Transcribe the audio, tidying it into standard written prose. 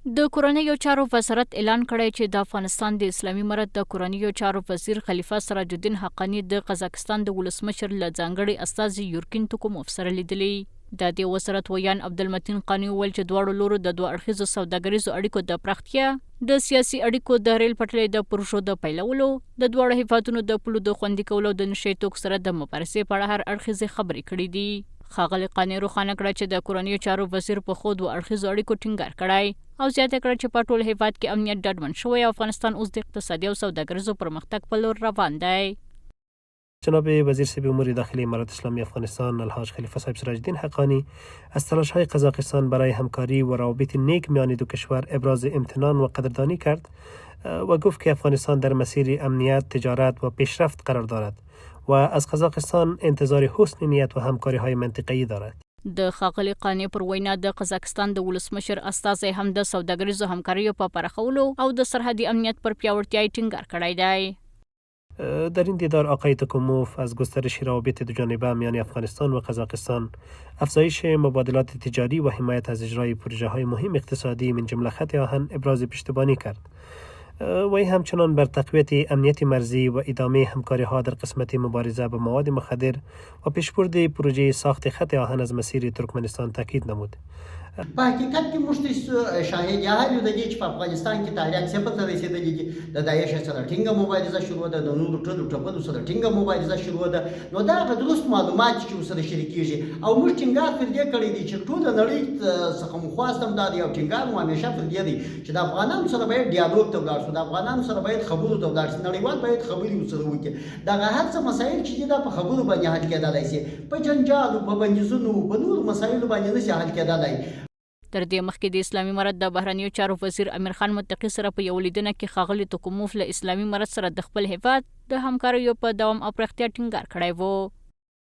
د کورنیو چارو وزارت اعلان کړی چې د افغانستان د اسلامي امارت د کورنیو چارو وزیر خلیفه سراج الدین حقاني د قزاقستان د ولسمشر له ځانګړي استازي یورکین توکوموف سره لیدلي. د دې وزارت ویاند عبدالمتین قانع وویل چې دواړو لورو د دوه اړخیزو سوداګریزو اړیکو د پراختیا، د سیاسي اړیکو، د ریل پټلۍ د پروژو د پیلولو، د دواړو هېوادونو د پولو د خوندي کولو او د نشه یي توکو سره د مبارزې په اړه هر اړخیزې خبرې کړې دي. ښاغلي قانع روښانه کړه چې د کورنیو چارو وزیر په ښو دوه اړخیزو اړیکو ټینګار کړی او زیاته کړه چې په ټول هېواد کې امنیت ډاډمن شوی او افغانستان اوس د اقتصادي او سوداګریزو پرمختګ په لور روان دی. جناب وزیر صاحب امور داخلی امارت اسلامی افغانستان الحاج خلیفه صاحب سراج الدین حقانی از تلاش های قزاقستان برای همکاری و روابط نیک میان دو کشور ابراز امتنان و قدردانی کرد و گفت که افغانستان در مسیر امنیت، تجارت و پیشرفت قرار دارد و از قزاقستان انتظار حسن نیت و همکاری های منطقه‌ای دارد. د ښاغلي قانع پر وینا، د قزاقستان د ولسمشر استازی هم د سوداګریزو همکاریو په پراخولو او د سرحدي امنیت پر پیاوړتیا یې ټینګار کړی دی. در این دیدار آقای تکوموف از گسترش روابط دوجانبه میان افغانستان و قزاقستان، افزایش مبادلات تجاری و حمایت از اجرای پروژه های مهم اقتصادی من جمله خط آهن ابراز پشتیبانی کرد. وی همچنان بر تقویت امنیت مرزی و ادامه همکاری ها در قسمت مبارزه با مواد مخدر و پیشبرد پروژه ساخت خط آهن از مسیر ترکمنستان تاکید نمود. په حقیقت کې موږ ته شاهد یو د دې چې په افغانستان کې تحریک صفر ته رسېدلي دي، د داعش سره ټینګه مبارزه شروع ده، د نورو ټلو ټپلو سره ټینګه مبارزه شروع ده، نو دا هغه درست معلومات چې ورسره شریکېږي او موږ ټینګار پر دې کړی دی چې ټوله نړۍ څخه مو خواست هم دا دی او ټینګار مو همیشه پر دې دی چې د افغانانو سره باید ډیالوګ ته ولاړ شو، د افغانانو سره باید خبرو ته ولاړ شي، نړیوال باید خبرې ورسره وکړي. دغه هر څه مسایل چې دي دا په خبرو باندې حل کېدلای شي، په جنجالو، په بندیزونو، په نورو مسایلو باندې نه شي حل کېدلای. تر دې مخکې د اسلامي امارت د بهرنیو چارو وزیر امیرخان متقي سره په یوه لیدنه کې ښاغلي توکوموف له اسلامي امارت سره د خپل هېواد د همکاریو په دوام او پراختیا ټینګار کړی و.